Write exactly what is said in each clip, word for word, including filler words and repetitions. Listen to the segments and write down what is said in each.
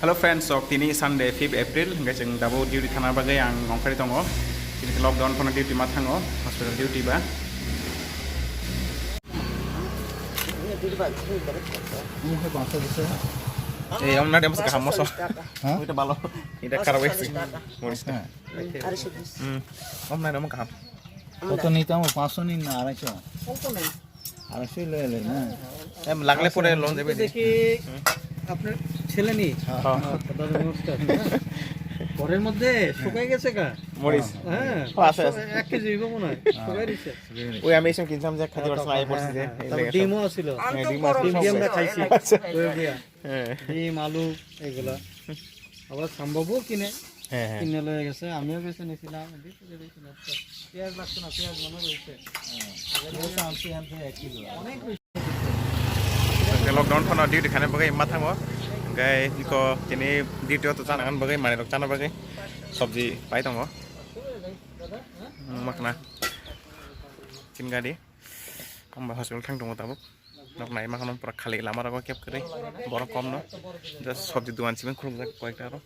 Hello friends, sok tini Sunday fifth April, hingke chwng dabo duty thana bagwi ang nongkhorwi tongo. Tini lockdown phano duty ma thango, hospital duty ba. এই আমরা ডেমস কাহাম মশা। হ্যাঁ? ওইটা ভালো। এটা খারাপ হয়েছে। মরিচ না। হুম। আমরা ডেমস কাহাম। কত নিতাম? পাঁচশো নিন না, আড়াইশো? আড়াইশো লয়ে লে না। এম লাগলে পরে লোন দেবে। দেখি আপনার ছেলে নেই। হ্যাঁ। দাদা নমস্কার। ঘরের মধ্যে শুকাই গেছে গা? মরিচ। হ্যাঁ। ও, আছে, আছে। এক কেজি হইব মনে হয়। শুকাই দিছে। ওই আমি এসে কিনছিলাম যে খাদি পারছিলাম, আই পড়ছি যে, এই তারপর লেগে সব। ডিমও ছিল। হ্যাঁ, ডিম আছে, ডিম সব দিয়ে আমরা আছে। খাইছি। আচ্ছা। ওই দিয়া। হ্যাঁ। ডিম, আলু, এগুলা। আবার সম্ভবও কিনে, হ্যাঁ, হ্যাঁ। কিনে লয়ে গেছে। আমিও বেছে নিছিলাম। পেঁয়াজ লাগতো না, পেঁয়াজ মনে রয়েছে। হ্যাঁ। পেঁয়াজ আনছি, আনছি এক কিলো। অনেক বেশি। Lockdown phano duty khaina bagwi ma thango. Hingke iko tini duty o to chana bagwi, manwi rok chana bagwi sabji pai tongo. Makna. Chin gari. Hamba hospital thang tongo tabuk. Nok nai ma khano pura khali lama rogo kep kwrwi. Borok kom no. Just sabji dukan simi khulukjak koyekta aro.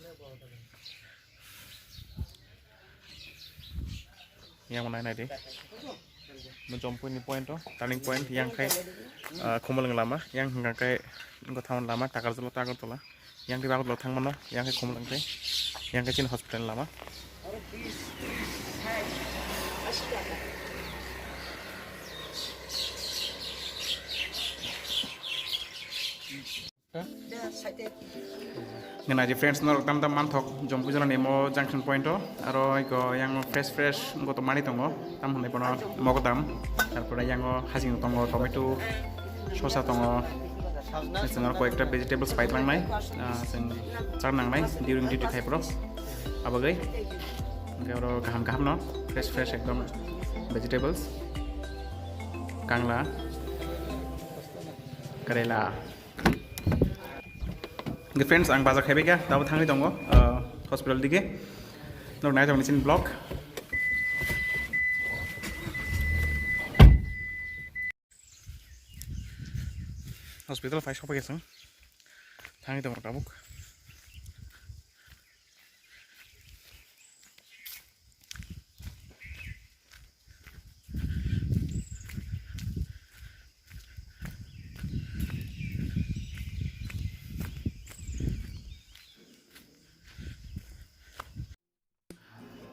Yang nai nai di. Mo Jompui ni point o, turning point, yang khai, ah, Khumulwng lama, yang hingka khai, Gothamon lama, Takarjala, Takarjala. Yang di bagwi thang mano, yang khai Khumulwng khai, yang khai chini hospital lama. Ngenai je friends norok tam tam manthok Jompui jala ni mo junction point o, aro iko yang fresh fresh goto mani tongo, tam hwnwi bono mogodam, tarpore yang o hajing tongo, tomato, sosa tongo, chwng aro koyekta vegetables pai tlangnai, ah, chwng char nangnai during duty khai phuru, abagwi hwnkhe oro kaham kaham no fresh fresh ekdom vegetables, kangla, karela. Hingke friends, ang bazar khaibaikha, tabo thangwi tongo, ah, hospital dige. Norok nai tongni chini vlog. Hospital phai sokphaikha chwng. Thangwi tongo tabuk.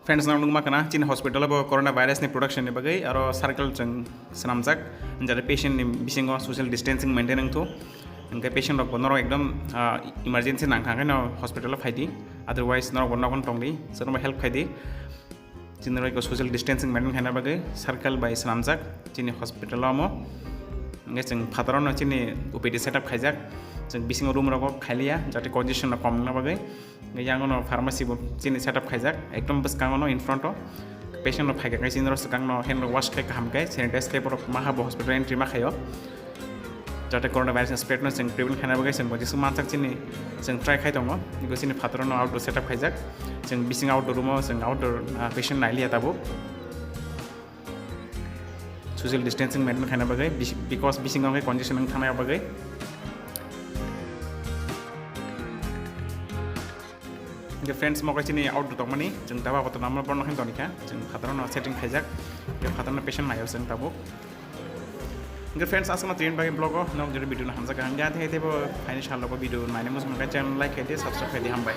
Friends, nang nukma kana chini hospital o bo corona virus ni production ni bagwi aro circle chwng swnamjak, jate patient ni bisingo social distancing maintain wngthu, hwnkhe patient rok bo norok ekdom, ah, emergency nangkha khe no hospital o phaidi, otherwise norok bo nogon tongdi, chwngno help khaidi. Chini roi ko social distancing maintain khaina bagwi circle bai swnamjak chini hospital o omo. Hwnkhe chwng phataro no chini O P D setup khaijak, chwng bisingo room rogo khailiya jate congestion no kom wngna bagwi. Hwnkhe yango no pharmacy bo chini setup khaijak, ekdom bwskango no in front o patient rok phaikha khe chini rok swkang no hand rok wash khai kaham khe sanitize khai borok ma habo hospital entry ma khaio. Jate corona virus ni spread no chwng prevent khaina bagwi chwng bo jeswk mansak chini chwng try khai tongo. Ego chini phataro no outdoor setup khaijak. Chwng bising outdoor room o chwng outdoor, ah, patient nailiya tabuk. Social distancing maintain khaina bagwi bis-, because bisingo hwnkhe congestion wng thangna bagwi. Hwnkhe friends, mo khe chini outdoor tongmani, chwng daba kotor namo borno khe tonikha, chwng phataro no setting khaijak, hwnkhe phataro no patient naio chwng tabuk. Hwnkhe friends, aswkno tini bagwi vlog o, nok jodi video no hamjak ang, hwnkhe tei tei bo phaini sal rogo video naina muchung khe channel like khai di, subscribe khai di, hambai.